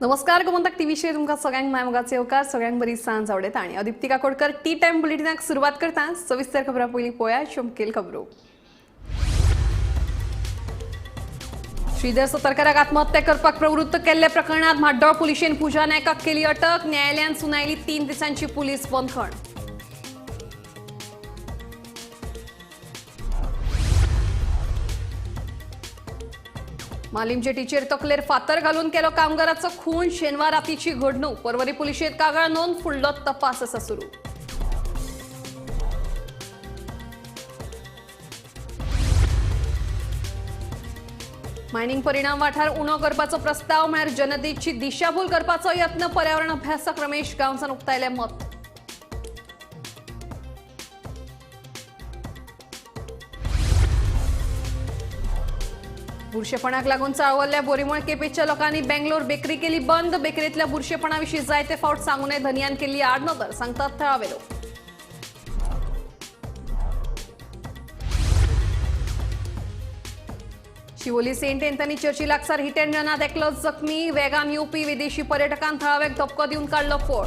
नमस्कार गोमंतक टीव्हीचेर तुमकां सगळ्यांक माय मोगाचो येवकार, सगळ्यांक बरी सांज आवडटा आनी हांव दीप्ती काकोडकर टी टायम बुलेटिनाक सुरवात करता. सविस्तर खबरां पयलीं पळया मुखेल खबरो. श्रीधर सतरकराक आत्महत्या करपाक प्रवृत्त केल्ल्या प्रकरणात म्हाड्डोळ पुलिशेन पूजा नायकाक केली अटक. न्यायालयान सुनायली 3 दिसांची पुलीस बंदखण. मालीम जेटीचेर तकलेर फातर घालून केलो कामगाराचो खून. शेनवार रातीची घडणूक. पर्वरी पुलिशेत कागाळ नोंद, फुडलो तपास आसा सुरू. मायनिंग परिणाम वाठार उणो करपाचो प्रस्ताव म्हळ्यार जनतेची दिशाभूल करपाचो यत्न. पर्यावरण अभ्यासक रमेश गांवसान उक्तायलें मत. बुरशेपणाक लागून चाळवल्ल्या बोरीमळ केपेच्या लोकांनी बेंगलोर बेकरी केली बंद. बेकरीतल्या बुरशेपणाविशीं जायते फावट सांगूनय धनयान केली आडनदर, सांगतात थळावे लोक. शिवोली सेंट एंथनी चर्ची लागसार हिट अँड रनात एकलो जखमी. वेगान येवपी विदेशी पर्यटकान थळाव्याक धपको दिवन काडलो पळ.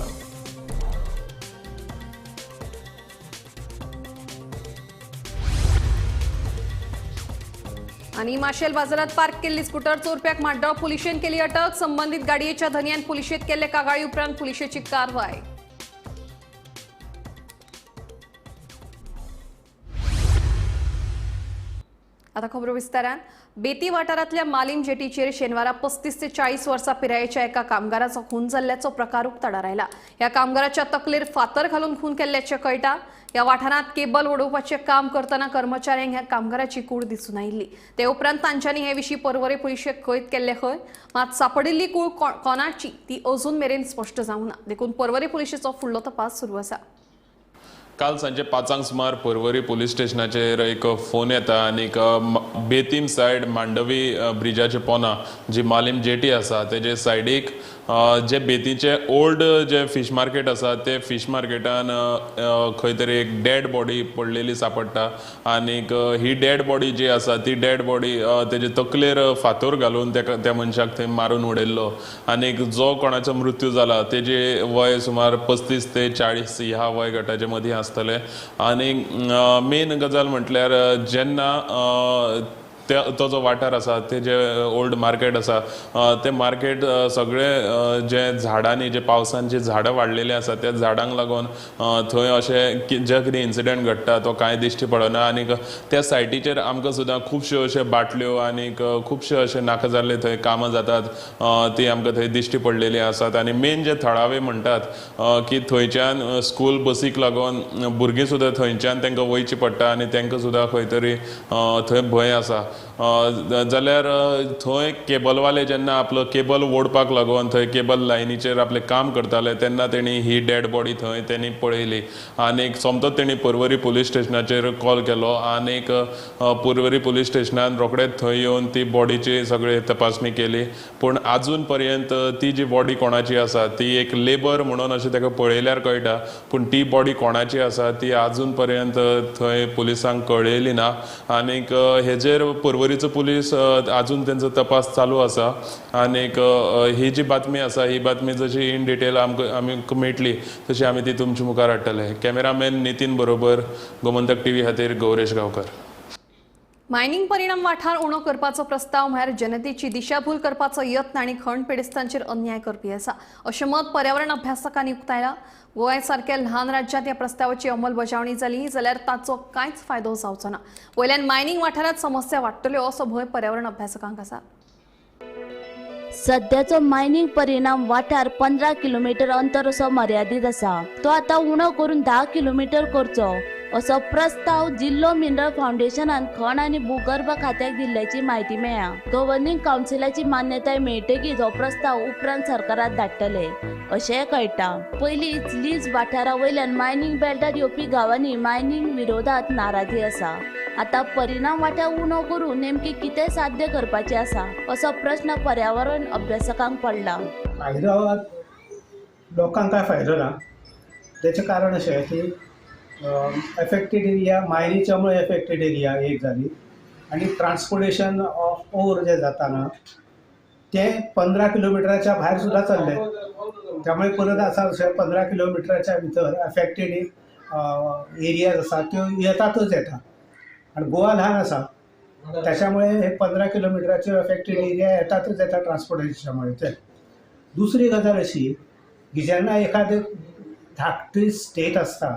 आनी माशेल बाजारात पार्क केल्ली स्कूटर चोरप्याक म्हाड्डोळ पुलिशेन केली अटक. संबंदीत गाडयेच्या धनयान पुलिशेत केल्ले कागाळी उपरांत पुलिशेची कारवाय. आता खबरो विस्तारान. बेती वाठारांतल्या मालीम जेटीचेर शेनवारा 35 ते 40 वर्सां पिरायेच्या एका कामगाराचो खून जाल्ल्याचो प्रकार उक्ताडार आयला. ह्या कामगाराच्या तकलेर फातर घालून खून केल्ल्याचें कळटा. ह्या वाठारांत केबल वडोवपाचें काम करतना कर्मचाऱ्यांक ह्या कामगाराची कूड दिसून आयिल्ली. ते उपरांत तांच्यांनी हे विशीं पर्वरे पुलिशेक कळीत केल्लें खंय, मात सापडिल्ली कूड कोणाची ती अजून मेरेन स्पश्ट जावंक ना. देखून पर्वरे पुलिशेचो फुडलो तपास सुरू आसा. काल सांजे 5 सुमार पर्वरी पुलीस स्टेशनाचेर एक फोन येता आनी बेतीम सायड मांडवी ब्रिजाचे पोना जी मालीम जेटी आसा तेजे सायडीक जे बेतीचे ओल्ड जे फिश मार्केट आसा ते फिश मार्केटान खंय तरी एक डेड बॉडी पडलेली सापडटा आनीक ही डेड बॉडी जी आसा ती डेड बॉडी तेजे तकलेर फातोर घालून त्या मनशाक थंय मारून उडयल्लो आनीक जो कोणाचो मृत्यू जाला तेजे वय सुमार 35 ते 40 ह्या वय गटाचे मदीं आसतले. आनी मेन गजाल म्हटल्यार जेन्ना तो जो वाठार आसा ते जे ओल्ड मार्केट आसा ते मार्केट सगळे जे झाडांनी जे पावसान जे झाडां वाडलेली आसा त्या झाडांक लागून थंय अशें जे कितें इन्सिडंट घडटा तो कांय दिश्टी पडना. आनीक त्या सायटीचेर आमकां सुद्दां खुबश्यो अश्यो बाटल्यो आनीक खुबशे अशे नाका जाल्ले थंय कामां जातात ती आमकां थंय दिश्टी पडलेली आसात. आनी मेन जे थळावे म्हणटात की थंयच्यान स्कूल बसीक लागून भुरगीं सुद्दां थंयच्यान तांकां वयची पडटा आनी तांकां सुद्दां खंय तरी थंय भंय आसा. जाल्यार थंय केबलवाले जेन्ना आपलो केबल ओडपाक लागून थंय केबल लायनीचेर आपलें काम करताले तेन्ना तेणी ही डेड बॉडी थंय तेणी पळयली आनीक सोमतोच तेणी पर्वरी पुलीस स्टेशनाचेर कॉल केलो आनीक पर्वरी पुलीस स्टेशनान रोखडेच थंय येवन ती बॉडीची सगळी तपासणी केली. पूण आजून पर्यंत ती जी बॉडी कोणाची आसा ती एक लेबर म्हणून अशें ताका पळयल्यार कळटा, पूण ती बॉडी कोणाची आसा ती आजून पर्यंत थंय पुलिसांक कळयली ना. आनीक हेजेर पर्वरीचो पुलीस अजून तेंचो तपास चालू आसा आनीक ही जी बातमी आसा ही बातमी जशी इन डिटेल आमकां आमी मेळटली तशी आमी ती तुमच्या मुखार हाडटले. कॅमेरामॅन नितीन बरोबर गोमंतक टीव्ही खातीर गौरेश गांवकर. मायनिंग परिणाम वाठार उणो करपाचो प्रस्ताव म्हळ्यार जनतेची दिशाभूल करपाचो यत्न आनी खण पिडेस्तांचेर अन्याय करपी आसा अशें मत पर्यावरण अभ्यासकांनी उक्तायलां. गोंय सारक्या ल्हान राज्यांत ह्या प्रस्तावाची अंमलबजावणी जाली जाल्यार ताचो कांयच फायदो जावचो ना. वयल्यान मायनिंग वाठारांत समस्या वाडटल्यो असो भंय पर्यावरण अभ्यासकांक आसा. सद्याचो मायनिंग परिणाम वाठार 15 किलोमीटर अंतर असो मर्यादीत आसा, तो आतां उणो करून 10 किलोमीटर करचो असो प्रस्ताव जिल्लो मिनरल फावंडेशनान खण आनी भूगर्भ खात्याक दिल्ल्याची म्हायती मेळ्ळ्या. गव्हर्निंग कावन्सिलाची मान्यताय मेळटकीच हो प्रस्ताव उपरांत सरकारात धाडटले अशेंय कळटा. पयलींच लीज वाठारा वयल्यान मायनिंग बेल्टात येवपी गांवांनी मायनिंग विरोधात नाराजी आसा. आतां परिणाम वाठार उणो करून नेमकी कितें साध्य करपाचें आसा असो प्रस्न पर्यावरण अभ्यासकांक पडला. फायदो लोकांक काय फायदो ना, तेचें कारण अशें की एफेक्टेड एरिया मायनीच्या मुळे एफेक्टेड एरिया एक जाली आनी ट्रान्सपोर्टेशन ऑफ ओर जें जाता ना ते 15 किलोमिटराच्या भायर सुद्दां चल्ले. त्यामुळे परत आसा अशें 15 किलोमिटराच्या भितर अफेक्टेड एरियाज आसा त्यो येतातच येता. आनी गोवा ल्हान आसा त्याच्यामुळे हे 15 किलोमिटराचे अफेक्टेड एरिया येतातच येता ट्रान्सपोर्टेशनामुळे. ते दुसरी गजाल अशी की जेन्ना एखादें धाकटी स्टेट आसता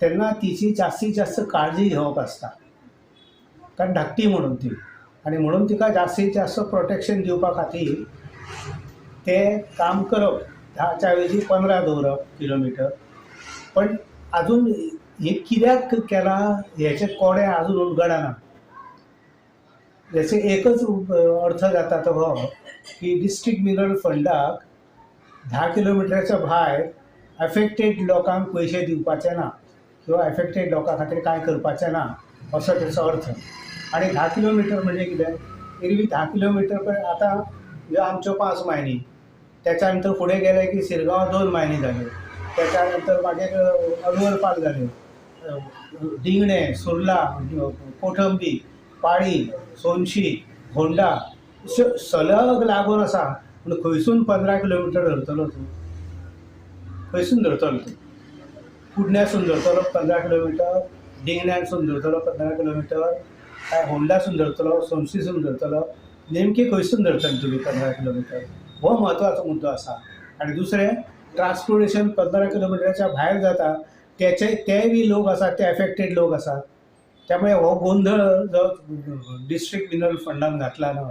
तेन्ना तिची जास्तीत जास्त काळजी घेवप आसता, कारण धाकटी म्हणून ती, आनी म्हणून तिका जास्तीत जास्त प्रोटेक्शन दिवपा खातीर ते काम करप, 10च्या ऐवजी 15 दवरप किलोमिटर. पण अजून हे कित्याक केलां हेचें कोडें अजून उलगडना. हेचो एकच अर्थ जाता तो हो की डिस्ट्रिक्ट मिनरल फंडाक 10 किलोमिटराच्या भायर एफेक्टेड लोकांक पयशे दिवपाचे ना किंवा एफेक्टेड लोकां खातीर कांय करपाचें ना असो तेचो अर्थ. आनी 10 किलोमिटर म्हणजे कितें, एरवी 10 किलोमिटर पण आतां ह्यो आमच्यो 5 मायनी, त्याच्या नंतर फुडें गेले की शिरगांव 2 मायनी जाल्यो, त्याच्या नंतर मागीर अलवर पार्क जाल्यो, डिंगणे, सुर्ला, कोठंबी, पाळी, सोनशी, होंडा अश्यो सलग लागून आसा. पूण खंयसून 15 किलोमिटर धरतलो तूं, खंयसून धरतलो तूं? कुडण्यासून धरतलो 15 किलोमिटर, डिंगण्यासून धरतलो 15 किलोमिटर, काय होंडासून धरतलो, सोनशीसून धरतलो, नेमकी खंयसून धरतले तुमी 15 किलोमिटर? हो म्हत्वाचो मुद्दो आसा. आनी दुसरें ट्रान्सपोर्टेशन 15 किलोमिटराच्या भायर जाता त्याचे ते बी लोक आसात, ते एफेक्टेड लोक आसात. त्यामुळे हो गोंधळ जो डिस्ट्रिक्ट मिनरल फंडान घातला न्हू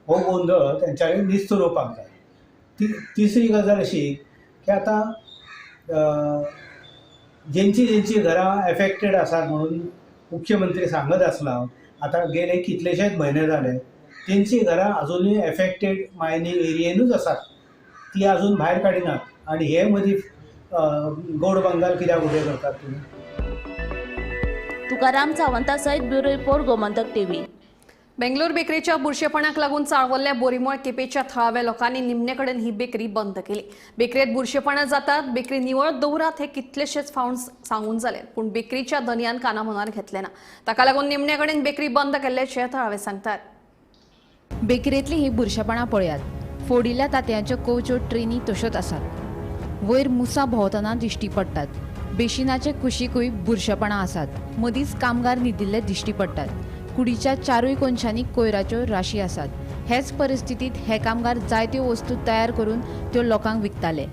हो गोंधळ तेंच्यांनी निस्तुरोवपाक जाय. तिसरी गजाल अशी की आतां जेंची जेंची घरां एफेक्टेड आसात म्हणून मुख्यमंत्री सांगत आसला, आतां गेले कितलेशेच म्हयने जाले तेंची घरां अजुनूय एफेक्टेड मायनींग एरियेनूच आसात, ती अजून भायर काडिनात. आनी हे मदीं गोड बंगाल कित्याक उबें करतात तुमी? तुकाराम सावंता सहित bureau report, Gomantak TV. Bangalore बेकरीच्या बुरशेपणाक लागून चाळवल्ल्या बोरीमळ केपेच्या थळाव्या लोकांनी निमणे कडेन ही बेकरी बंद केली. बेकरीत बुरशेपणां जातात, बेकरी निवळ दवरात हे कितलेशेच फावट सांगून जाले, पूण बेकरीच्या धनयान कानामनार घेतले ना. ताका लागून निमणे कडेन बेकरी बंद केल्ल्याचें थळावे सांगतात. बेकरींतली ही बुरशेपणां पळयात. फोडिल्ल्या तांतयांच्यो कवच्यो ट्रेनी तश्योच आसात. वयर मुसां भोंवतना दिश्टी पडटात. बेशिनाचे कुशीकूय बुरशेपणां आसात. मदींच कामगार न्हिदिल्ले दिश्टी पडटात. कुडीच्या चारूय कोनशांनी कोयराच्यो राशी आसात. हेच परिस्थितींत हे कामगार जायत्यो वस्तू तयार करून त्यो लोकांक विकताले.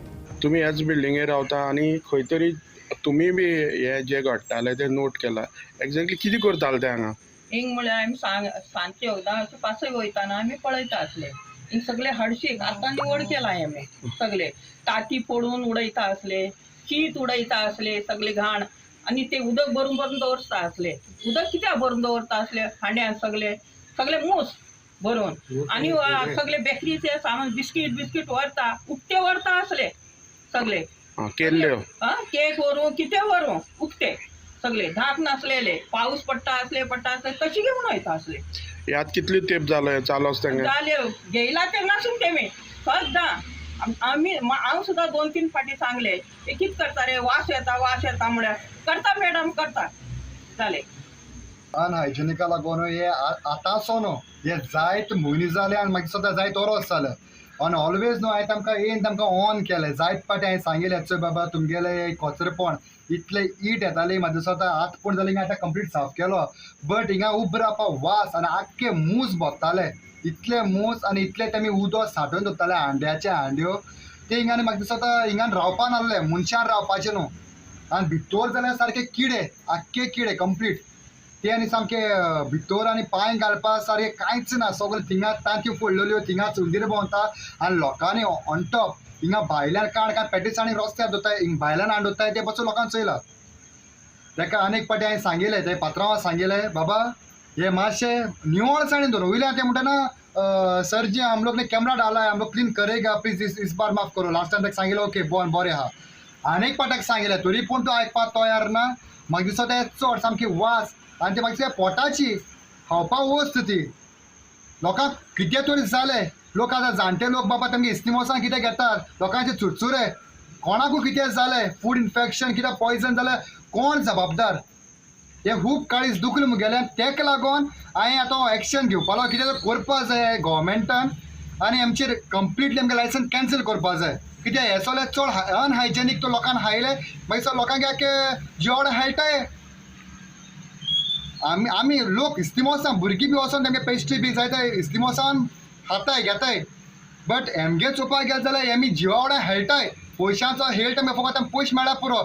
तुमी ह्याच बिल्डिंगेर रावता आनी खंय तरी तुमी बी हे जे घडटाले ते नोट केला, एक्झॅक्टली कितें करताले ते हांगा? हिंग म्हळ्यार आमी सांजचे 10 पासय वयताना आमी पळयता आसले. हिंग सगळे हळशीक आतां निवळ केला आमी, सगळे ताती फोडून उडयता आसले, शीत उडयता आसले, सगळे घाण. आनी ते उदक भरून भरून दवरता आसले. उदक कित्याक भरून दवरता आसले हांड्यान सगळे सगळे मूस भरून. आनी सगळे बेकरीचे सामान बिस्कीट बिस्कीट व्हरता, उक्ते व्हरता आसले सगळे, केल्ल्यो केक व्हरूं कितें व्हरूं उक्ते सगळे, धाक नासलेले. पावस पडटा आसले पडटा आसले तशी घेवन वयता आसले. यात कितली तेप जालो चालू आसता जाले घेयला तेन्नासून तेमी सद्दां आमी हांव सुद्दां 2-3 फाटी सांगले, हे कितें करता रे, वास येता वास येता म्हळ्यार करता मॅडम करता जाले. अनहायजिनिका लागून हे आतांचो न्हू हे जायत म्हयने जाले आनी मागीर सुद्दां जायत वरोस जालें. आनी ऑलवेज न्हू हांवें तांकां येवन तांकां ऑन केलें जायत फावटी. हांवें सांगिल्लें चोय बाबा तुमगेलें कचरेपण इतले it येताली म्हाजे स्वता हात पूण जालें आतां कंप्लीट साफ केलो, बट हिंगा उब रावपा वास आनी आख्खे मूस भोंवताले, इतले मूस आनी इतले तेमी उदक साठोवन दवरताले हांड्याचे हांड्यो ते हिंगा. म्हाका दिसता हिंगान रावपा नासले मनशान रावपाचें न्हू. आनी भितर जाल्यार सारके किडे, आख्खे किडे कंप्लीट ते, आनी सामके भितर आनी पांय घालपा सारकें कांयच ना, सगळें थिंगा तांती फोडलेल्यो, थिंगाच हुंदीर भोंवता. आनी लोकांनी ऑन टॉप हिंगा भायल्यान काण कांय पॅटीस आनी रस्त्यार दवरता, हिंगा भायल्यान हाडून दवरताय ते पासून लोकांक चोयला. ताका अनेक पाटी हांवें सांगिल्लें, ते पात्रांवाक सांगिल्लें बाबा हे मातशें निवळसाणेन दवर. वयल्यान ते म्हणटा ना सर जी हम लोग ने कैमरा डाला है, हम लोग क्लीन करेगा, प्लीज इस बार माफ करो. लास्ट टायम ताका सांगिल्लें ओके बरें आहा. अनेक पाटाक सांगिल्लें तरी पूण तो आयकपाक तयार ना. म्हाका दिसता ते चड सामकी वास आनी ते म्हाका पोटाची खावपा वस्त ती लोकांक कितें तरी जालें. लोक आतां जाणटे लोक बाबा तांकां इस्तिमोसान कितें घेतात, लोकांचे चुरचुरे, कोणाकूय कितें जालें, फूड इन्फेक्शन कितें पॉयजन जालें, कोण जबाबदार? हे खूब काळीज दुखलें मुगेलें. तेका लागून हांवें आतां एक्शन घेवपा लागलो, कितें करपा जाय गोवोरमेंटान. आनी आमचेर कंप्लिटली आमकां लायसन्स कॅन्सल करपा जाय. कित्याक हें सगळें चड अनहायजेनीक तो लोकांक हायले मागीर लोकांक जिवाड हेळटाय. आमी आमी लोक इस्तिमोसान भुरगीं बी वचोन तेमगे पेस्ट्री बी जाय ते इस्तिमोसान खाताय घेताय, बट हेमगे चोवपाक गेले जाल्यार हेमी जिवा वांगडा हेळटाय. पयशांचो हेळ तेमगे फकत पयशे मेळ्ळ्यार पुरो,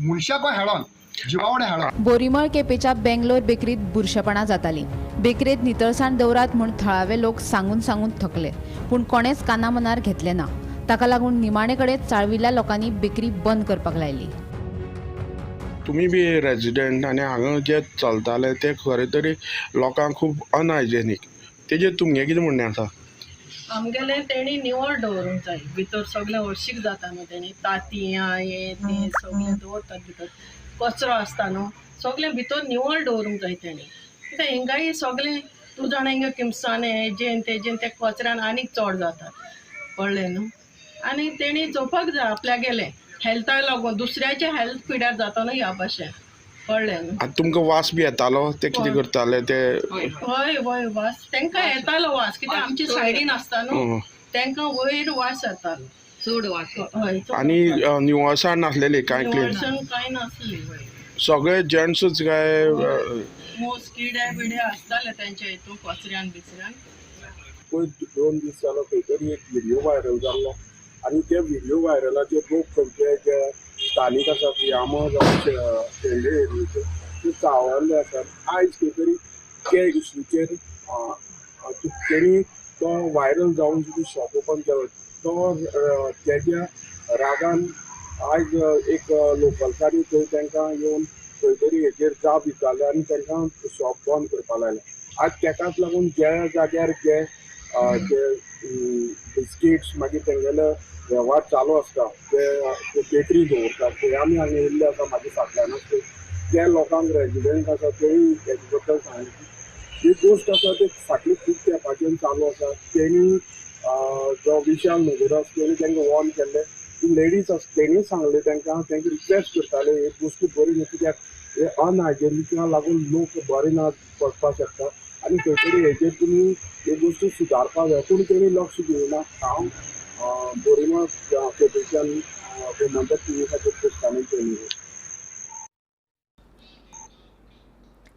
मनशाको हेळोन जिवा वांगडा हेळोन. बोरीमळ केपेच्या बेंगलोर बेकरीत बुरशेपणां जातालीं. बेकरीत नितळसाण दवरात म्हूण थळावे लोक सांगून सांगून थकले, पूण कोणेच काना मनार घेतले ना. ताका लागून निमाणे कडेन चाळविल्ल्या लोकांनी बेकरी बंद करपाक लायली. तुमी बी रेजिडेंट आनी हांगा जे चलताले ते खरें तरी लोकांक खूब अनहायजेनीक, तेजेर तुमगें कितें म्हणणें आसा? आमगेलें तेणी निवळ दवरूंक जाय भितर, सगळें हळशीक जाता न्हू तेणी, तांतयां हें तें सगळें दवरतात भितर, कचरो आसता न्हू सगळें भितर निवळ दवरूंक जाय तेणी. कित्याक हिंगाय सगळें तूं जाणा हिंगा किमसाने हेजेन तेजेन ते कचऱ्यान आनीक चड जाता, कळ्ळें न्हू. आनी तेणी चोवपाक जाय आपल्यागेलें हेल्थाक लागून, दुसऱ्याचें हेल्थ पिड्यार जाता न्हू ह्या भाशेन, कळ्ळें न्हू. आतां तुमकां वास बी येतालो ते कितें करताले ते? हय हय वास तांकां येतालो वास, कित्याक आमचे सायडीन आसता न्हू, तांकां वयर वास येतालो चड वास. हय, आनी निवळसाण नासलेली कांय, निवळसाण कांय नासली. सगळे जेंट्सूच काय मोस किडे बिडे आसताले तेंच्या हितून कचऱ्यान बिचऱ्यान. पयर 2 दीस जालो खंय तरी एक व्हिडियो व्हायरल जाल्लो आनी त्या व्हिडियो व्हायरलाचेर लोक खंयचे जे स्थानीक आसा पियामो जावं शेंडे एरियेचे ते चाळवल्ले आसात. आयज खंय तरी त्या इश्यूचेर तेणी तो व्हायरल जावन सुद्दां शॉप ओपन केलो, तो तेज्या रागान आयज एक लोकल्सांनी थंय तांकां येवन खंय तरी हेचेर जाप विचारले आनी तांकां शॉप बंद करपाक लायलें. आज तेकाच लागून ज्या जाग्यार जे जे बिस्किट्स मागीर तेंगेले वेव्हार चालू आसता ते बेकरी दवरतात थंय आमी हांगा येयल्ले आसा म्हाज्या फाटल्यानच त्या लोकांक रेजिडंट आसा तेय हेजे बद्दल सांगलें की ही गोश्ट आसा ते फाटली खूब तेंपाच्यान चालू आसा. तेणी जो विशाल नगर आसा तेणी तांकां वॉर्न केल्लें की लेडीज आसा तेणी सांगलें तांकां, तांकां रिक्वेस्ट करताले ही गोश्ट बरी न्हू, कित्याक हे अनहायजेनिका लागून लोक बरे ना पडपाक शकता आनी खंय तरी हेजेर तुमी ह्यो गोश्टी सुदारपाक जाय, पूण तेणी लक्ष दिवना. हांव बोरीमळ केपेंच्यान गोमंतक टीव्ही खातीर क्रिस्तांव चेनी.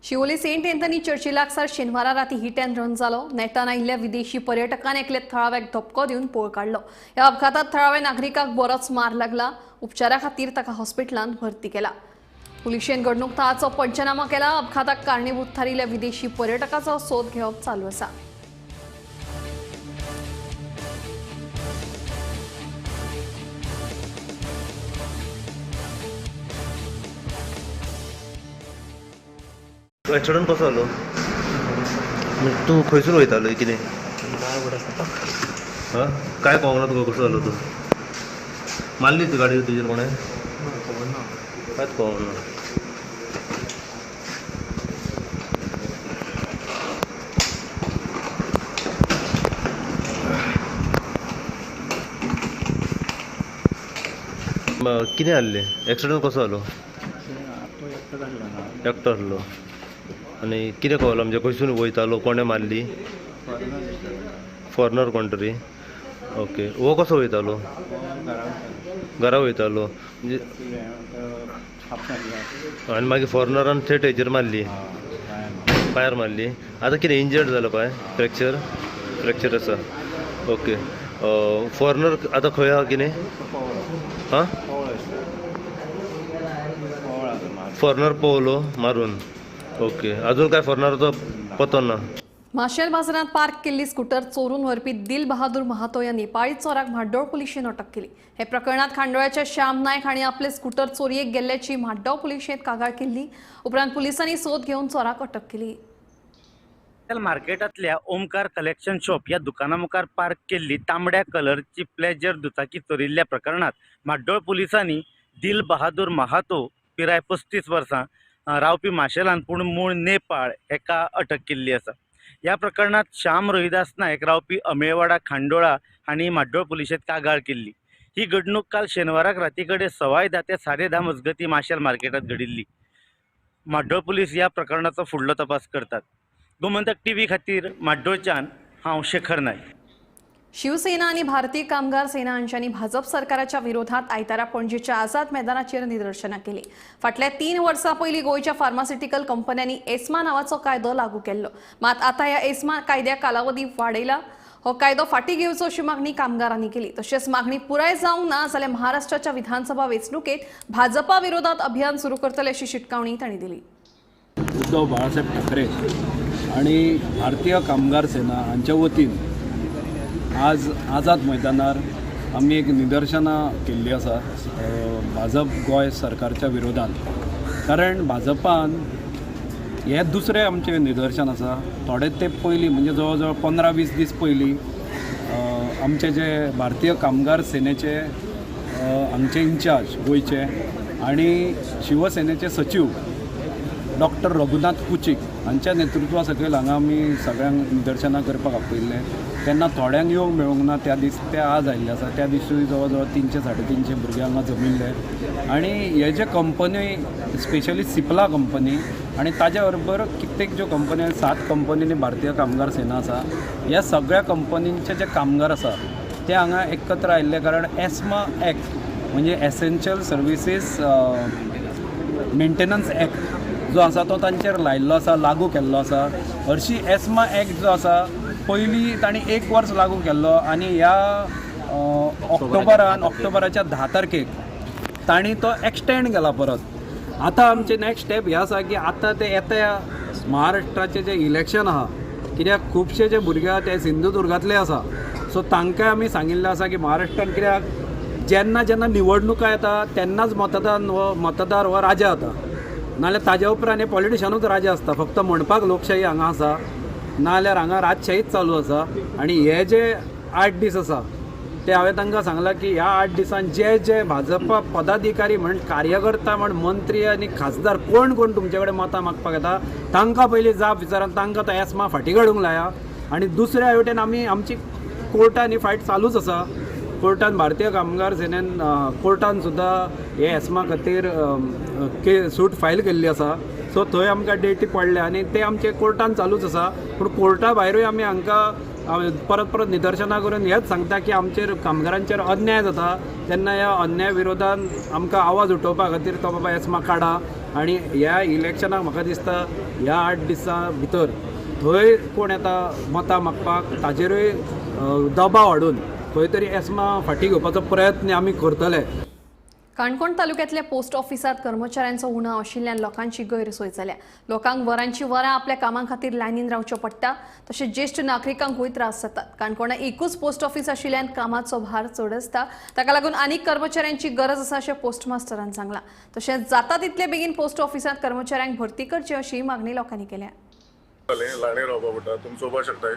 शिवोली सेंट एंथनी चर्ची लागसार शेनवारा राती हिट अँड रन जालो. नेटान आयिल्ल्या विदेशी पर्यटकान एकले थळाव्याक धपको दिवन पळ काडलो. ह्या अपघातात थळाव्या नागरिकाक बरोच मार लागला. उपचारा खातीर ताका हॉस्पिटलांत भरती केला. पुलिशेन घडणूक थळाचो पंचनामा केला. अपघाताक कारणीभूत थारिल्ल्या विदेशी पर्यटकाचो सोद घेवप चालू आसा. एक्सिडंट कसो जालो? तूं खंयसून वयतालो कितें? हां, काय कळोंक ना तुका कसो जालो तूं? मारली ती गाडी तुजेर कोणें? कांयच कळोंक ना. कितें जाल्लें? एक्सिडंट कसो जालो? एकटो आसलो. आनी कितें कळ्ळो म्हणजे खंयसून वयतालो, कोणें मारली? फॉरेनर कोण तरी. ओके, हो कसो वयतालो? घरा वयतालो म्हणजे आनी मागीर फॉरेनरान थेट हेजेर मारली, पांयार मारली. आतां कितें इंजर्ड जालो पांय? फ्रॅक्चर? फ्रॅक्चर आसा. ओके, फॉरेनर आतां खंय आहा कितें? हां, फॉरेनर पळोवलो मारून. ओके, अजून काय फॉरेनराचो पत्तो ना. माशेल बाजारांत पार्क केल्ली स्कूटर चोरून व्हरपी दिल बहादूर महातो या नेपाळी चोराक म्हाड्डोळ पुलिशेन अटक केली. हे प्रकरणात खांडोळ्याच्या श्याम नायक हांणी आपले स्कूटर चोरयेक गेल्ल्याची म्हाड्डोळ पुलिशेंत कागाळ केल्ली. उपरांत पुलिसांनी सोद घेवन चोराक अटक केली. मार्केटांतल्या ओमकार कलेक्शन शॉप ह्या दुकाना मुखार पार्क केल्ली तांबड्या कलरची प्लेजर दुचाकी चोरिल्ल्या प्रकरणात म्हाड्डोळ पुलिसांनी दिल बहादूर महातो पिराय 35 वर्सां रावपी माशेलान पूण मूळ नेपाळ हेका अटक केल्ली आसा. ह्या प्रकरणात श्याम रोहिदास नायक रावपी अमेवाडा खांडोळा हांणी म्हाड्डोळ पुलिशेंत कागाळ केल्ली. ही घडणूक काल शेनवाराक राती कडेन 10:15 ते 10:30 मजगतीं माशेल मार्केटांत घडिल्ली. म्हाड्डोळ पुलीस ह्या प्रकरणाचो फुडलो तपास करतात. गोमंतक टीव्ही खातीर म्हाड्डोळच्यान हांव शेखर नायक. शिवसेना आनी भारतीय कामगार सेना हांच्यांनी भाजप सरकाराच्या विरोधात आयतारा पणजेच्या आझाद मैदानाचेर निदर्शनां केली. फाटल्या 3 वर्सां पयलीं गोंयच्या फार्मास्युटिकल कंपन्यांनी एस्मा नांवाचो कायदो लागू केल्लो. मात आतां ह्या एस्मा कायद्या कालावधी वाडयला. हो कायदो फाटीं घेवचो अशी मागणी कामगारांनी केली. तशेंच मागणी पुराय जावंक ना जाल्यार महाराष्ट्राच्या विधानसभा वेंचणुकेत भाजपा विरोधात अभियान सुरू करतले अशी शिटकावणी तांणी दिली. उद्धव बाळासाहेब ठाकरे आणि भारतीय कामगार सेना हांच्या वतीन आज आझाद मैदानार आमी एक निदर्शनां केल्ली आसा भाजप गोंय सरकारच्या विरोधात. कारण भाजपान हे दुसरें आमचें निदर्शन आसा. थोडे तेंप पयलीं म्हणजे जवळ जवळ 15-20 दीस पयलीं आमचे जे भारतीय कामगार सेनेचे हांगचे इन्चार्ज गोंयचे आनी शिवसेनेचे सचीव डॉक्टर रघुनाथ कुचीक हांच्या नेतृत्वा सकयल हांगा आमी सगळ्यांक निदर्शनां करपाक आपयिल्लें. तेन्ना थोड्यांक येवंक मेळूंक ना त्या दीस, ते आज आयिल्ले आसा. त्या दिसूय जवळ जवळ 300-350 भुरगे हांगा जमिल्ले. आनी हे जे कंपनी स्पेशली सिप्ला कंपनी आनी ताज्या बरोबर कित्येक ज्यो कंपनी 7 कंपनींनी भारतीय कामगार सेना आसा, ह्या सगळ्या कंपनींचे जे कामगार आसा ते हांगा एकत्र आयिल्ले. कारण एस्मा एक्ट म्हणजे एसेन्शियल सर्विसीस मेंटेनन्स एक्ट जो आसा तो तांचेर लायिल्लो आसा, लागू केल्लो आसा. हरशीं एस्मा एक्ट जो आसा पयलीं तांणी 1 वर्स लागू केल्लो आनी ह्या ऑक्टोबराच्या 10 तारखेक तांणी तो एक्सटेंड केला परत. आतां आमचें नेक्स्ट स्टेप हें आसा की आतां ते येता महाराष्ट्राचें जें इलेक्शन आहा, कित्याक खुबशे जे भुरगे आहा ते सिंधुदुर्गांतले आसा, सो तांकां आमी सांगिल्लें आसा की महाराष्ट्रान कित्याक जेन्ना जेन्ना निवडणुका येता तेन्नाच मतदान हो मतदार हो राजा जाता, नाजाल्यार ताज्या उपरांत हे पॉलिटिशनूच राजा आसता. फक्त म्हणपाक लोकशाही हांगा आसा, नाजाल्यार हांगा राजशाहीच चालू आसा. आनी हे जे 8 दीस आसा ते हांवें तांकां सांगलां की ह्या 8 दिसान जे जे भाजपा पदाधिकारी म्हण कार्यकर्ता म्हण मंत्री आनी खासदार कोण कोण तुमचे कडेन मतां मागपाक येता तांकां पयलीं जाप विचारात, तांकां तो एस्मा फाटीं काडूंक लाया. आनी दुसऱ्या वटेन आमी आमची कोर्टान ही फायट चालूच आसा. कोर्टान भारतीय कामगार सेनेन कोर्टान सुद्दां हे एस्मा खातीर सूट फायल केल्ली आसा. सो थंय आमकां डेटी पडल्या आनी ते आमचे कोर्टान चालूच आसा. पूण कोर्टा भायरूय आमी हांकां परत परत निदर्शनां करून हेंच सांगता की आमचेर कामगारांचेर अन्याय जाता तेन्ना ह्या अन्याय विरोधान आमकां आवाज उठोवपा खातीर तो बाबा एस्मा काडा. आनी ह्या इलेक्शनाक म्हाका दिसता ह्या 8 दिसां भितर थंय कोण येता मतां मागपाक ताजेरूय दबाव हाडून खंय तरी एस्मा फाटीं घेवपाचो प्रयत्न आमी करतले. काणकोण तालुक्यातल्या पोस्ट ऑफिसात कर्मचाऱ्यांचो उणाव आशिल्ल्यान लोकांची गैरसोय जाल्या. लोकांक वरांची वरां आपल्या कामां खातीर लायनीन रावचें पडटा, तशेंच ज्येश्ठ नागरिकांकूय त्रास जातात. काणकोणां एकूच पोस्ट ऑफिस आशिल्ल्यान कामाचो भार चड आसता, ताका लागून आनीक कर्मचाऱ्यांची गरज आसा अशें पोस्टमास्टरान सांगलां. तशेंच जाता तितले बेगीन पोस्ट ऑफिसांत कर्मचाऱ्यांक भरती करची अशी मागणी लोकांनी केल्या. लायनी रावपाक पडटा, तुमी चोवपाक शकताय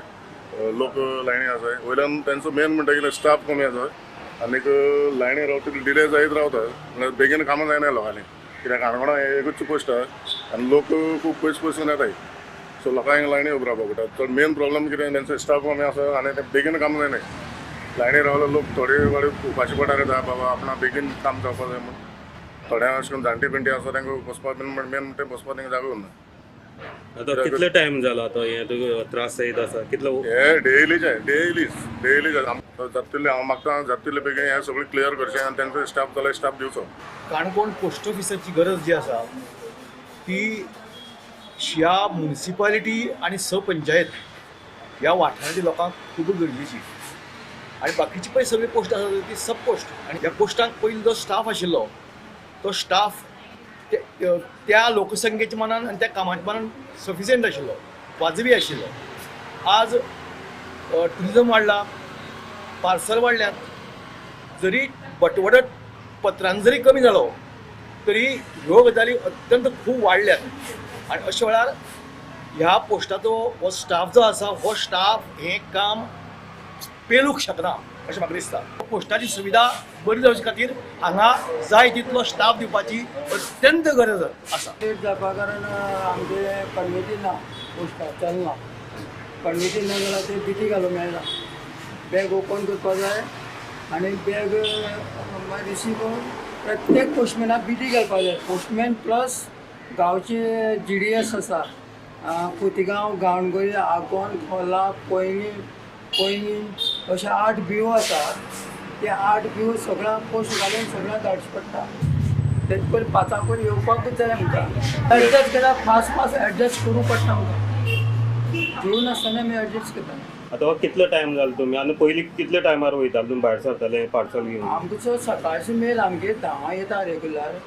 लोक लायनी आसा. वयल्यान तांचो मेन म्हणटा कितें स्टाफ कमी आसा आनीक लायनी रावता डिले जायत रावता, म्हणल्यार बेगीन कामां जायना लोकांनी. कित्याक काणकोणा एकूच पोस्ट आसा आनी लोक खूब पयस पयसून येताय, सो लोकांक लायनी उबो रावपाक पडटा. तर मेन प्रॉब्लम कितें तांचो स्टाफ कमी आसा आनी ते बेगीन कामां जायना. लायनी रावले लोक थोडे वाडे उपाशी पडार येता, बाबा आपणा बेगीन काम जावपाक जाय म्हूण. थोड्यांक अशें करून जाणटी पिंटी आसा तांकां बसपाक बीन मेन म्हणटा बसपाक तांकां जागो उरना. आतां कितलो टायम जाला आतां हें तुका त्रास जायत आसा कितलो? हे डेलीचे डेली जाता तितले हांव मागता जाता तितले बेगीन हें सगळें क्लियर करचें आनी तांचो स्टाफ जाल्यार स्टाफ दिवचो. काणकोण पोस्ट ऑफिसाची गरज जी आसा ती ह्या मुनिसिपालिटी आनी स पंचायत ह्या वाठारांतल्या लोकांक खूब गरजेची. आनी बाकीची पळय सगळी पोस्ट आसा ती सब पोस्ट आनी ह्या पोस्टांक पयलीं जो स्टाफ आशिल्लो तो स्टाफ त्या लोकसंख्येच्या मानान आनी त्या कामाच्या मानान सफिशियंट आशिल्लो, वाजवी आशिल्लो. आज ट्युरिजम वाडला, पार्सल वाडल्यात, जरी बटवडो पत्रान जरी कमी जालो तरी ह्यो गजाली अत्यंत खूब वाडल्यात. आनी अशा वेळार ह्या पोस्टाचो हो स्टाफ जो आसा हो स्टाफ हें काम पेलूंक शकना अशें म्हाका दिसता. पोस्टाची सुविधा बरी जावचे खातीर हांगा जाय तितलो स्टाफ दिवपाची अत्यंत गरज आसा. लेट जावपा कारण आमचे परमिटी ना, पोस्टार चलना, परमिटी ना जाल्यार ते बिटी घालूंक मेळना. बॅग ओपन करपाक जाय आनी बॅग रिसीव करून प्रत्येक पोस्टमॅनाक बिटी घालपाक जाय. पोस्टमॅन प्लस गांवचे GDS आसा, खोतिगांव, गांवणगोरी, आगोंद, खोला, पैंगीण, अशे 8 बियो आसा, ते 8 बियो सगळ्यांक पोस्ट घालून सगळ्यांक धाडचें पडटा. तेजे पयलीं 5 पयलीं येवपाकूच जाय आमकां. एडजस्ट केल्यार फास्ट फास्ट एडजस्ट करूंक पडटा आमकां. जेवन नासतना आमी एडजस्ट करता. आतां कितलो टायम जालो तुमी आनी पयलीं कितले टायमार वयताले तुमी भायर सरताले पार्सल घेवन? आमचो सकाळचो मेल आमगे 10 येता रेगुलर,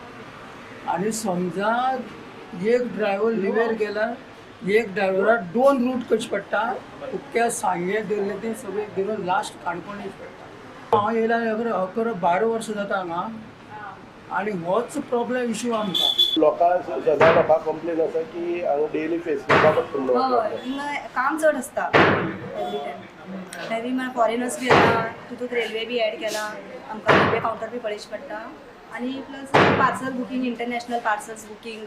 आनी समजा एक ड्रायव्हर लिवेर गेला, एक ड्रायव्हराक 2 रूट करचे पडटा. उक्क्या सांगे धरले ते सगळे धरून लास्ट काणकोण येवचें पडटा. हांव येयला 11 12 वर्सां जाता हांगा, आनी होच प्रॉब्लेम इशू आमकां. लोकांक सदां लोकांक कंप्लेन आसा की हांगा डेली फेस करपा पडटा. काम चड आसता एवरी टायम. हेवी म्हळ्यार फॉरेनर्स बी येता, तितूंत रेल्वे बी एड केला आमकां, रेल्वे कावंटर बी पळोवचें पडटा. आनी plus parcel booking, international parcels booking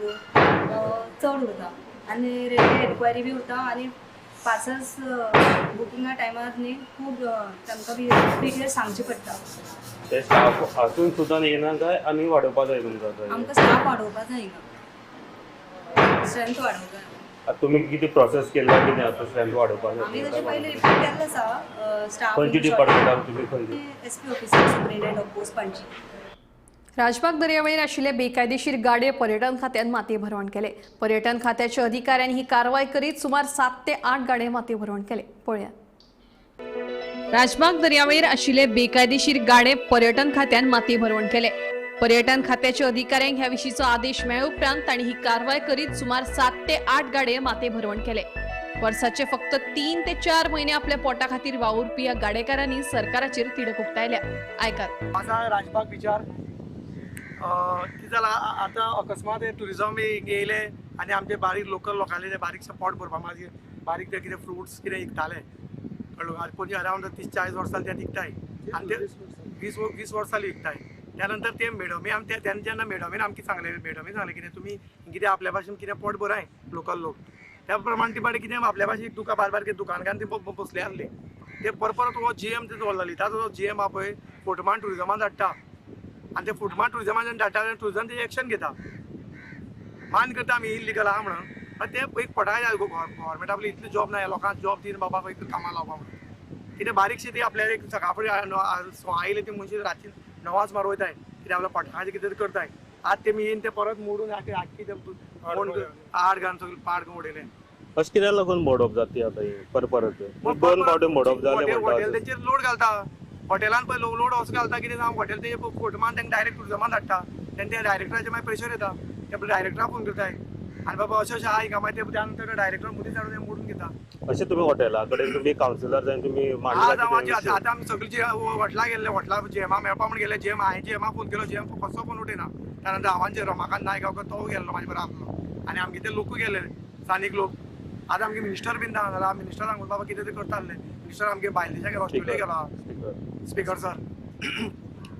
चड उरता, आनी रेल्वे एन्क्वायरी बी उरता, आनी पार्सल्स बुकिंगा टायमार न्ही खूब तांकां बी डिटेल्स सांगचे पडटा. ते स्टाफ आसून सुद्दां येना काय आनी वाडोवपा जाय तुमकां? आमकां स्टाफ वाडोवपा जाय, हिंगा स्ट्रेंथ वाडोवपा जाय. आतां तुमी कितें प्रोसेस केला कितें आतां स्ट्रेंथ वाडोवपा जाय? आमी तशें पयलीं रिपोर्ट केल्लो आसा स्टाफ. खंयचे डिपार्टमेंटाक तुमी? खंयचे? SP officer, superintendent of post, Panaji. Rajbagh दर्यावेळेर आशिल्ले बेकायदेशीर गाडे पर्यटन खात्यान मातये भरवण केले. पर्यटन खात्याच्या अधिकाऱ्यांनी ही कारवाय करीत सुमार 7 ते 8 गाडे मातये भरवण केले. पळयात. राजबाग दर्यावेळेर आशिल्ले बेकायदेशीर गाडे पर्यटन खात्यान मातये भरवण केले. पर्यटन खात्याच्या अधिकाऱ्यांक ह्या विशींचो आदेश मेळ्ळे उपरांत तांणी ही कारवाय करीत सुमार 7 ते 8 गाडे मातये भरवण केले. वर्साचे फक्त 3 ते 4 महिने आपल्या पोटा खातीर वावुरपी ह्या गाडेकारांनी सरकाराचेर तिडक उक्तायल्या. आयकात. आसा राजबाग बिचार कितें जालां आतां अकस्मात ट्युरिजम येयले आनी आमचे बारीक लोकल लोकांले ते बारीकशे पोट भरपा मागीर बारीक ते कितें फ्रुट्स कितें विकताले, कळ्ळें. आनी पयलीं अरावंड 30-40 वर्सां ते विकताय, आनी ते 20 वर्सां विकताय. त्या नंतर ते मॅडमी आमचे तेन्ना जेन्ना मॅडमीन आमकां सांगलें, मॅडमीन सांगलें कितें तुमी कितें आपल्या भाशेन कितें पोट भराय लोकल लोक, त्या प्रमाणे ती बारी कितें आपल्या भाशेन दुकान बारीक बारीक दुकानकार ती बसले आसले. ते परत परत हो जी एम दवरलो ताचो जी एम आहा पळय फोटमान ट्युरिजमान धाडटा, आनी ते फोटमान ट्युरिजमान जेन्ना धाडटा ट्युरिजम तेजें एक्शन घेता. मान करता आमी इल्लिगल आहा म्हणून, पण ते एक पटाय गव्हर्मेंट आपली इतली जॉब ना लोकांक जॉब दिवन बाबा एक कामां लावपा म्हणून कितें बारीकशी ती आपल्या एक सकाळ फुडें 6 आयले ती मनशां राती 9 मार वयताय कितें आपल्या पोटाचें कितें तरी करताय. आतां तेमी येवन ते परत मोडून आख्खी ते आड घालून सगळें पाड करून उडयलें. अशें कित्याक लागून मोडप जाता आतां हें परत परत 2 फावटी मोडप जालें म्हणटा? हॉटेल तेंचेर लोड घालता, हॉटेलान पळय लोड असो घालता कितें सांग, हॉटेल तेजे फोटो मारून तांकां डायरेक्ट टुरिजमान धाडटा, तेन्ना ते डायरेक्टराचेर मागीर प्रेशर येता, ते डायरेक्टराक फोन करताय आनी बाबा अशें अशें आहा हिंगा, मागीर ते त्या नंतर डायरेक्टर मदीं धाडून मोडून घेता. अशें तुमी हॉटेला कडेन तुमी कावन्सिलर जावन तुमी मांडला? आतां आमी सगळीं जी हॉटेलां गेल्ले, हॉटेलां जीएमा मेळपा म्हूण गेले, जीएम हांवें जीएमाक फोन केलो, जीएम कसो फोन उठयना. त्या नंतर हांवें रमाकांत नायक गांवकर तो गेल्लो म्हाजे बरोबर आसलो, आनी आमगे ते लोकूय गेले स्थानीक लोक. आतां आमगे मिनिस्टर बीन ना जाल्यार मिनिस्टर सांगून बाबा कितें तरी करता आसले, मिनिस्टर आमगे भायले देशाक गेलो, ऑस्ट्रेलिया गेलो स्पिकर सर.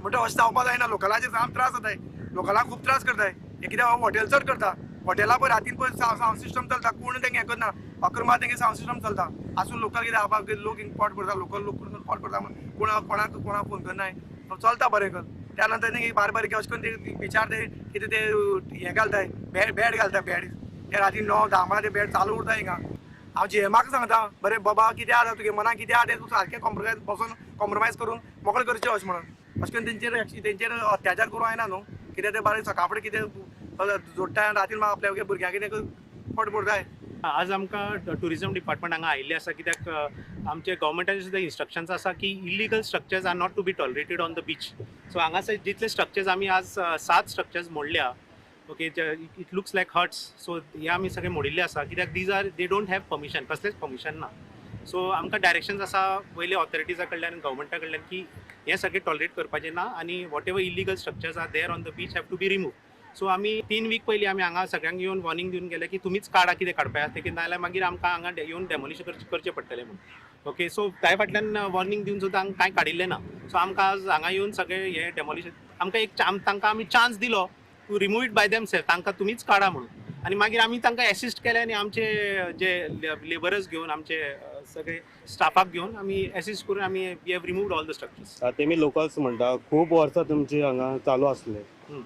म्हणटा अशें जावपा जायना, लोकलाचेर जाम त्रास जाताय, लोकलाक खूब त्रास करताय. हे कितें हॉटेल चड करता, हॉटेला पळय रातीन पळय सावंड सिस्टम चलता, कोण तेंगे हें करना, अक्रमा तेंगे सावंड सिस्टम चलता आसून लोकल कितें आबा लोक पोट भरता, लोकल लोक पोट भरता म्हणून कोणा कोणाक कोणाक फोन करनाय, चलता बरें कर. त्या नंतर तेंगे बारीक बारीक अशें करून ते बिचार ते कितें ते हें घालताय, बेड घालता, बेड ते राती 9-10 म्हळ्यार ते बेड चालू उरता हिंगा. हांव जीएमाक सांगता बरें बाबा कितें आसा तुगे मनाक कितें आहा तें तूं सारकें कॉम्प्रोमायज बसून कॉम्प्रोमायज करून मोकळें करचें अशें म्हणून. अशें करून तेंचेर अत्याचार करूं जायना न्हू, कितें तें बारीक सकाळ फुडें कितें जोडटा आनी रातीन आपल्या भुरग्यांक कितें पोट भरताय. आज आमकां ट्युरिजम डिपार्टमेंट हांगा आयिल्लें आसा कित्याक आमचे गव्हर्मेंटाचे सुद्दां इन्स्ट्रक्शन्स आसा की illegal structures are not to be tolerated on the beach. So हांगासर जितले स्ट्रक्चर्स आमी आज 7 structures मोडल्या, okay, it looks like huts, so हे आमी सगळे मोडिल्ले आसा कित्याक these are they don't have permission, कसलेंच परमिशन ना. सो आमकां डायरेक्शन्स आसा वयले ऑथॉरिटीजा कडल्यान गव्हर्मेंटा कडल्यान की हें सगळें टॉलरेट करपाचें ना आनी whatever illegal structures are there on the beach have to be remove. So आमी 3 वीक पयलीं आमी हांगा सगळ्यांक येवन वॉर्निंग दिवन गेले की तुमीच काडा कितें काडपा आसा तें, नाजाल्यार मागीर आमकां हांगा येवन डेमोलिशन करचें पडटलें म्हणून. ओके, सो त्या फाटल्यान वॉर्निंग दिवन सुद्दां कांय काडिल्लें ना. सो आमकां आज हांगा येवन सगळें हें डेमोलिशन आमकां एक तांकां आमी चान्स दिलो to remove it by themselves, तांकां तुमीच काडा म्हणून. आनी मागीर आमी तांकां एसिस्ट केलें आनी आमचे जे लेबरर्स घेवन आमचे सगळे स्टाफाक घेवन आमी एसिस्ट करून आमी we have removed all the structures. तेमी लोकल्स म्हणटा खूब वर्सां तुमची हांगा चालू आसले,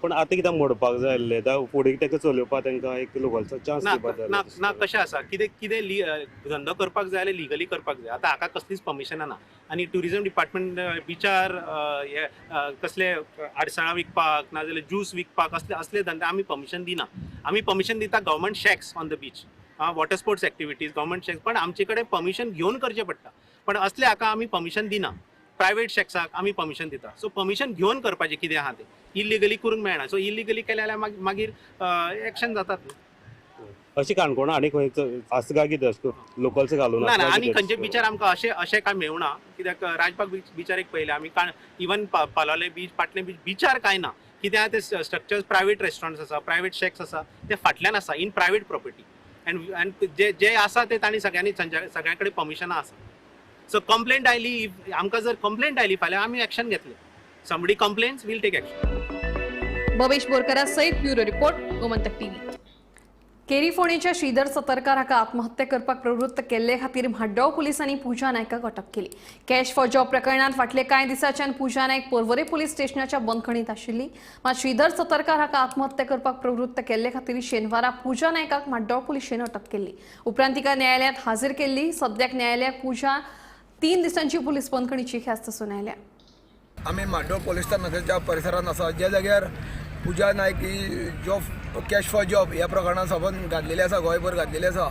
पण आतां कित्याक मोडपाक जाय आसले? आतां फुडें ताका चलोवपाक तांकां एक लोकल्सचो चान्स ना दिवपाक जाय. ना ना, कशें आसा, कितें कितें धंदो करपाक जाय जाल्यार लिगली करपाक जाय. आतां हाका कसलीच परमिशनां ना आनी ट्युरिजम डिपार्टमेंट बिचार हे कसले आडसरां विकपाक नाजाल्यार ज्यूस विकपाक असले असले धंदे आमी परमिशन दिना. आमी परमिशन दिता government shacks on the beach, water sports activities, government shacks, पण आमचे कडेन परमिशन घेवन करचें पडटा. पण असले हाका आमी परमिशन दिना. प्रायवेट शॅक्साक आमी परमिशन दिता. सो परमिशन घेवन करपाचें कितें आहा तें, इलिगली करूंक मेळना. सो इलिगली केलें जाल्यार मागीर एक्शन जातात न्हू. अशें काणकोणा आनी खंय आसा काय कितें अशें लोकल्स घालून? ना ना, आनी खंयचे बिचार आमकां अशें अशें कांय मेळना, कित्याक राजबाग बीच बिचार एक पळयलें आमी, इवन पालोलें बीच, पाटलें बीच बिचार कांय ना. कितें आहा ते स्ट्रक्चर्स प्रायवेट रेस्टॉरंट्स आसा, प्रायवेट शॅक्स आसा, ते फाटल्यान आसा इन प्रायवेट प्रॉपर्टी एंड जे जे आसा ते तांणी सगळ्यांनी सगळ्यां कडेन परमिशनां आसा. सो कंप्लेंट आयली आमकां, जर कंप्लेंट आयली फाल्यां आमी एक्शन घेतले. Somebody complains, we'll take action. Bhavesh बोरकरा सहित ब्युरो रिपोर्ट, गोमंतक टीव्ही. केरी फोंडेच्या श्रीधर सतरकार हाका आत्महत्या करपाक प्रवृत्त केल्ले खातीर म्हाड्डोळ पुलिसांनी पूजा नायकाक अटक केली. कॅश फॉर जॉब प्रकरणांत फाटले कांय दिसांच्यान पूजा नायक पर्वरे पुलीस स्टेशनाच्या बंदखणीत आशिल्ली. मात श्रीधर सतरकार हाका आत्महत्या करपाक प्रवृत्त केल्ले खातीर शेनवारा पूजा नायकाक म्हाड्डोळ पुलिशेन अटक केली. उपरांत तिका न्यायालयांत हाजीर केल्ली. सद्याक न्यायालयाक पूजा 3 दिसांची पुलीस बंदखणीची ख्यास्त सुनायल्या. आमी म्हाड्डोळ पोलीस स्टेशनाच्या परिसरांत आसा, ज्या जाग्यार पूजा नायक ही जॉब कॅश फॉर जॉब ह्या प्रकरणान सबंद घातलेली आसा, गोंयभर घातलेली आसा.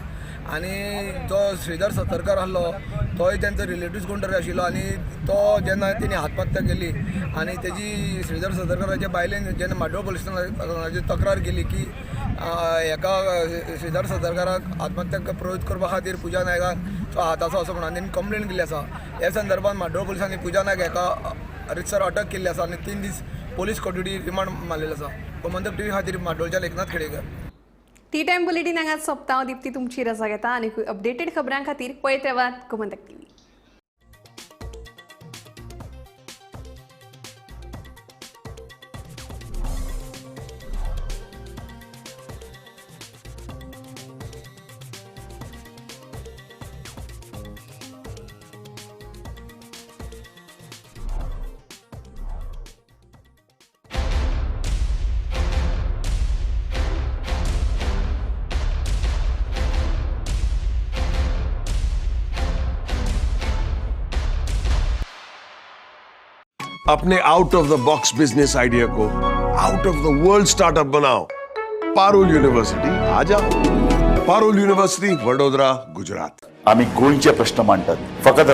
आनी जो श्रीधर सतरकर आसलो तोय तेंचो रिलेटिव्स कोण तरी आशिल्लो आनी तो जेन्ना तेणी आत्महत्या केली आनी तेजी श्रीधर सतरकराच्या बायलेन जेन्ना म्हाड्डोळ पोलीस स्टेशनाचेर तक्रार केली की हेका श्रीधर सतरकराक आत्महत्या प्रवृत्त करपा खातीर पूजा नायकान तो हात आसा असो म्हणून तेणी कंप्लेन केल्ली आसा. ह्या संदर्भात म्हाड्डोळ पोलिसांनी पूजा नायक हेका रितसर अटक केल्ली आसा आनी 3 दीस पोलीस कोठडी रिमांड मारलेलो आसा. गोमंतक टीव्ही खातीर म्हाड्डोळच्या Lekhnath Khedekar. T time bulletin हांगाच सोंपता. हांव दीप्ती तुमची रजा घेता आनी अपडेटेड खबरां खातीर पळयत रावात गोमंतक टीव्ही. अपने out of the box business idea को out of the world startup बनाओ. पारुल यूनिवर्सिटी आ जाओ. पारुल यूनिवर्सिटी, वडोदरा, गुजरात. आमी गोंयचे प्रश्न मांडटात फकत.